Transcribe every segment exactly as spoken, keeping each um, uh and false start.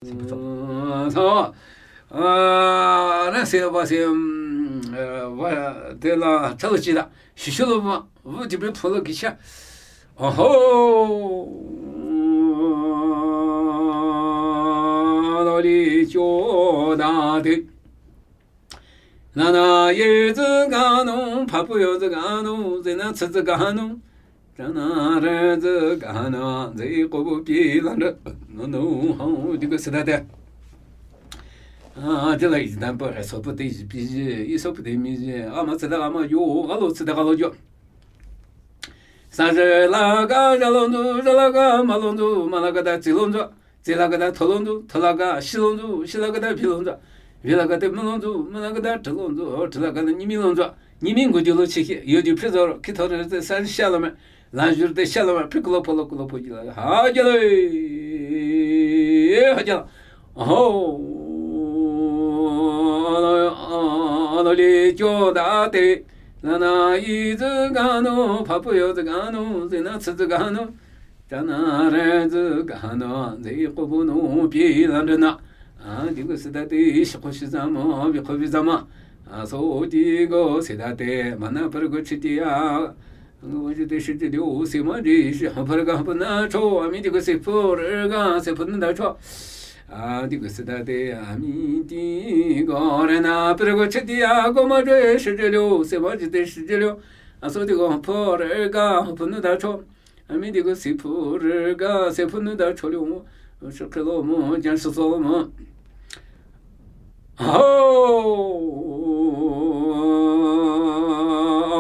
Sing pü tso. Tho. A, na se ba se, mm, e, wa, de la, cha lo chi da. Shi shi lo ma, wu ji pe pho lo ki cha. Oho. Lo li cho da de. Na na ye zi ga nu, pa pu yo zi ga nu, zi na ci zi ga nu. Chana re zi ga na, zi ko bu pi lan re, no no ho, di ko sida de. A, de la i dan pa re so pu de pi ji, i so pu de mi ji, a ma sida a ma yo, a lo sida a lo yo. Sa je la ga ja lo nzu, ja la ga ma lo nzu, ma la ga da zi lo nzu. Zi la ga da tho lo nzu, tho la ga shi lo nzu, shi la ga da pi lo nzu, pi la ga da mi lo nzu, mi la ga da tri lo nzu, tri la ga da nyi mi lo nzu. Nyi mi ngu ju lo chi ki, yo ju pi zo ro, ki tho re te sa sha lo me, la ju te sha lo me, pi ku lo po lo ku lo po ji la, ha ja lo, ha ja lo. Ho, lo, lo li jo da te, la na i zi ga no, pa pu yo zi ga no, zi na ci zi ga no. Chana re zi ga na, zi ko bu no pi lan re na. A, di ko sida de, shi ko shi za ma, bi ko bi za ma. A, so di ko sida de, ma na par ko chi ti ya. Ngo ji de shi ji liu, si ma ji shi, ha par ga pa na cho, a mi di ko si pu re ga, si pu na da cho. A, di ko sida de, a mi di ko re na, par ko chi ti ya, ko ma ji shi ji liu, si ma ji de shi ji liu. A, so di ko ha pu re ga, ha pu na da cho. A mi di ko si pu re ga, si pu nu da cho liu mo, shi ke lo mo, jan shi so mo. Ho,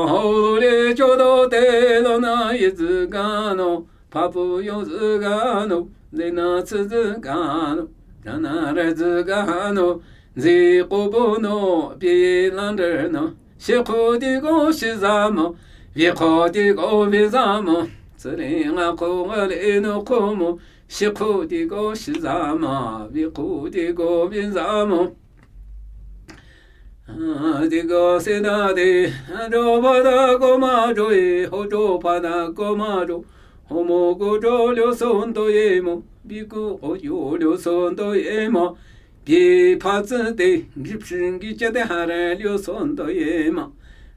ho le cho do te lo na ye zi ga no, pa pu yo zi ga no, le na ci zi ga no, chana re zi ga no, zi ko bu no, pi lan re no. Shi ko di ko shi za mo, vi ko di ko vi za mo, zi li nga ko nga li no ko mo, shi ko di ko shi za mo, vi ko di ko vi za mo. A, di ko si da di, a, jo pa da ko ma jo e, ho jo pa da ko ma jo, ho mo ko jo liu son do ye mo, bi ko ko jo liu son do ye mo. Pi pa zi de, gi pshin gi che de ha re liu son do ye ma.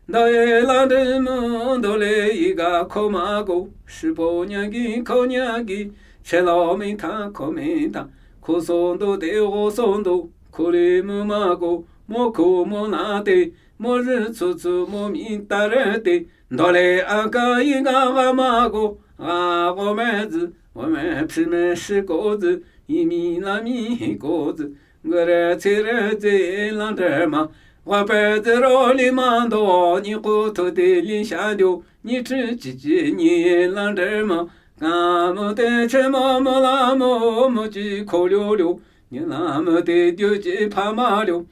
Do ye la de mo, do le i ga ko ma go, shi po nya gi, ko nya gi, che lo mi ta, ko mi ta, ko son do de, go son do, ko le mo ma go, mo ko mo na de, mo ri cu cu mo mi ta re de, Ndole aka i nga ga ma go, ga go me zi, go me phi me shi ko zi, i mi la mi hi ko zi, ge re ce re ze la de ma, ga pe zi ro li ma ndo, ni ko to de li sha dio, ni chi chi chi ni la de ma, ga mo de che mo mo la mo, mo chi ko liu liu, Ni la me te diu chi pa ma liu.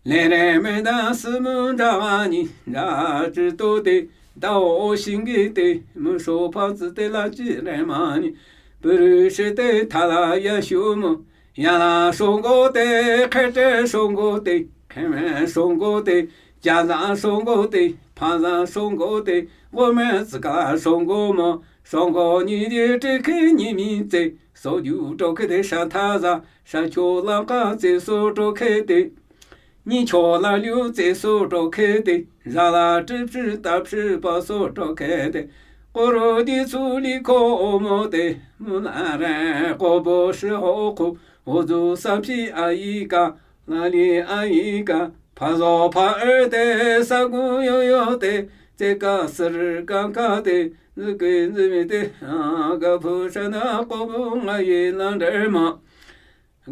Le le me da si mu ja ga ni, ja chi tu te, da o sing gi te, mu sho pa zi te la chi le ma ni. Pu ru shi te ta la ya shu mu. Ya la shong go te, khe te shong go te, khe me shong go te, ja za shong go te, pa za shong go te, wo me zi ka shong go mo. Shong go ni di chi khe ni mi ze, so ju to khe te sha ta za, Sha cho la ka tse so to khe te. Ni cho la liu tse so to khe te. Ja la chi phi ta phi pa so to khe te. Ko ro di cu li ko o mo te. Mu la re ko bo shi ho ko. O zu sa phi a yi ka. La li a yi ka. Pa zo pa e te sa gu yo yo te. Tse ka sir ka ka te. Zi ke zi mi te. A ga pu sha na ko bu nga ye la de ma.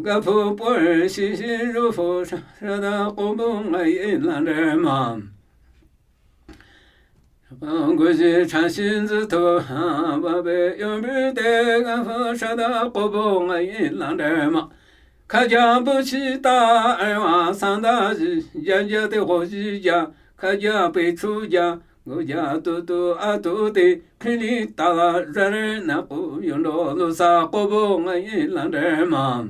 Ga pu pu shi shi ru fu sha sha da ko bu nga ye la de ma. Gu shi cha shi zi tu ha ba be yong bi de ga pu sha da ko bu nga ye la de ma. Ka ja bu shi ta e wa san da ji ja ja de ho ji ja ka ja pe chu ja. Gu ja tu tu a tu te, phi li ta la ja re na ku yong do lu sa ko bu nga ye la de ma.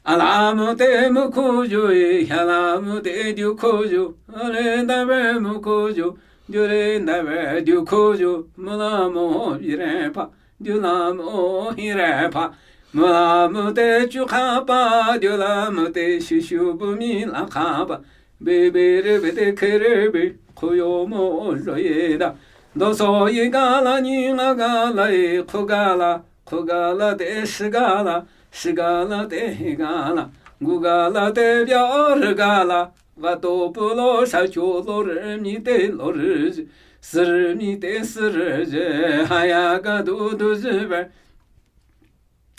A la mu te mu ku ju e, ya la mu te ju ku ju, a le da be mu ku ju, ju le da be ju ku ju, mu la mu ho bi re pa, ju la mu ho hi re pa. Mü la mü te chu kha pa, dio la mü te shu shu bu mi la kha pa. Be be re be te khe re be, khu yo mo zho ye da. Do so yi ga la, nyi nga ga la, e khu ga la, khu ga la te shi ga la, shi ga la te he ga la, gu ga la te bya o re ga la. Ga to pu lo sha cho lo re mi te lo re ji, si re mi te si re ji, ha ya ga du du ji be.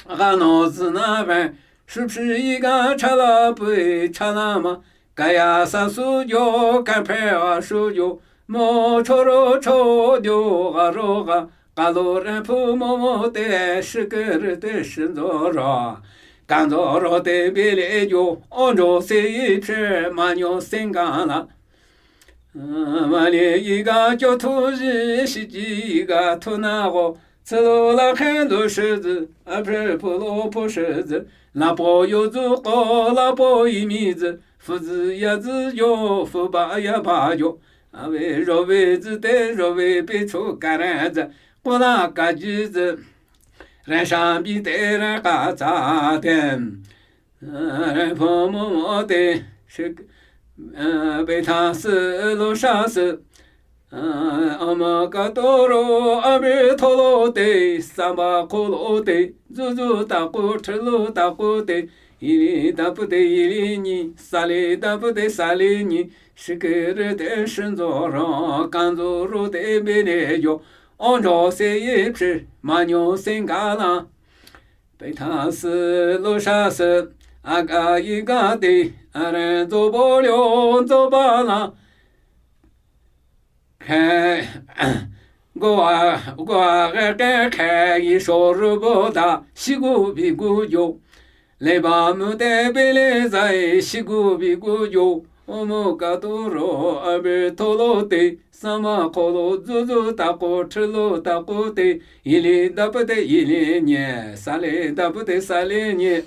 Ga no zi na be, shi phi yi ga cha la pu cha la ma, ka ya sa su jo, ka phe a shu jo, mo cho ro cho dio ga ro ga, ka lo re pu mo mo te, shi ke re te shi nzo ro, ka nzo ro te bi le jo, o nzo se yi phe, ma nyo sing ga la. Mali yi ga kyo tu ji, shi ji yi ga tu na go, tsi lo la khen lo shi zi, a phe pu lo pu shi zi, la po yo zi ko, la po yi mi zi, fu zi ya zi yo, fu ba ya ba yo, a we zho we zi te, zho we pi chu ka re zi, ko la ka ji zi, re sha bi te re ka za te. Re pho mo mo te, shi, be tha si lo sha si, a ma ka to ro, a be tho lo te, sa ba kho lo te, zu zu ta ko, chi lo ta ko te, yi li da pu te, yi li nyi, sa li da pu te, sa li nyi, shi ke re te, shi nzo ro, ka nzo ro te, be le yo, o nzo se yi phi, ma nyo sing ga la. Pe tha si lo sha si, a ga yi ga te, a re zo bo lyo zo ba la. Khe, go a, go a ge ge khe yi sho ru bo da, shi gu bi gu yo. Le ba mu te bi le zai, shi gu bi gu yo. O mo ka to ro, a be to lo te, sa ma ko lo, zu zu ta ko, chi lo ta ko te, yi li da pu te, yi li nye, sa li da pu te, sa li nye.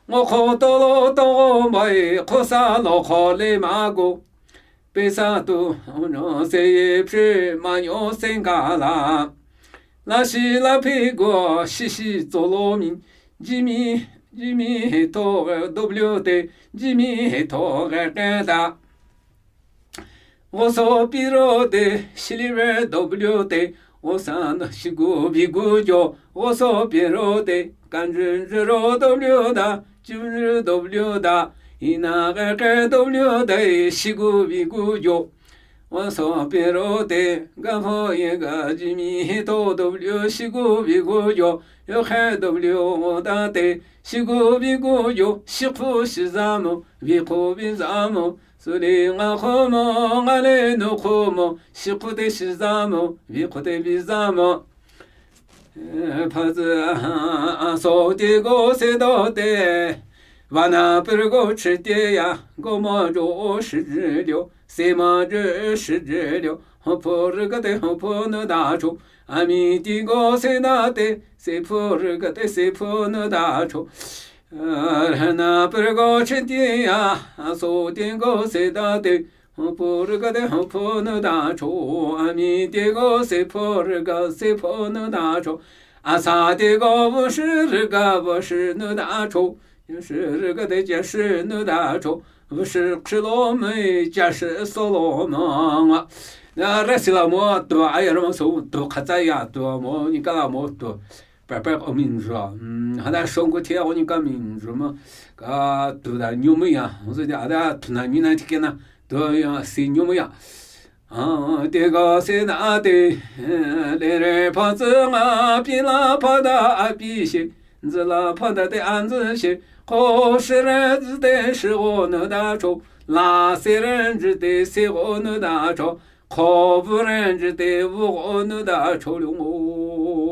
Ngo ko to lo to go bai, ko sa lo ko le ma go. Pe sa tu, o no se yi phi, ma nyo sing ga la. La shi la phi go, shi shi zo lo mi. Ji mi, ji mi he to ge W te, ji mi he to ge ge da. Wo so pi ro te, shi li re W te, wo sa na shi gu bi gu jo, wo so pi ro te, kan ju ju ro W da, ju ju W da, i na ge ge W da, shi gu bi gu jo. Wo so pi ro te, ga pho ye ga ji mi he to W shi gu bi gu yo, yo he W wo da te, shi gu bi gu yo, shi khu shi za mo, bi khu bi za mo, su li nga khu mo, nga le nu khu mo, shi khu te shi za mo, bi khu te bi za mo. Pha zi a so te go se do te, va na pur go chi te ya, go ma jo shi ji liu, se ma ji shi ji liu, ho pho ri ga te ho pho nu da cho, a mi ti go se da te, se pho ri ga te se pho nu da cho. Ra na pur go chi te ya, a so te go se da te, ho pho ri ga te ho pho nu da cho, a mi te go se pho ri ga se pho nu da cho, a sa te go vu shi ri ga vu shi nu da cho, ya shi ri ga te ya shi nu da cho, vu shi chi lo me ya shi so lo ma nga. Na re si la mo tu, a ya ro mo so tu, kha za ya tu mo, ni ka la mo tu. Papa o min ju. Ha da shong gu tia o ni ka min ju ma. Ka tu da nyu mu ya. O se da da tu na mi na ti ke na. Tu ya si nyu mu ya. A, te ga se na te. Le re pha zi nga pi la pha da a pi shi. Zi la pha da te an zi shi. Ko shi re zi te shi o nu da cho. La se re zi te se o nu da cho. Ko vu re zi te vu o nu da cho lu ngo.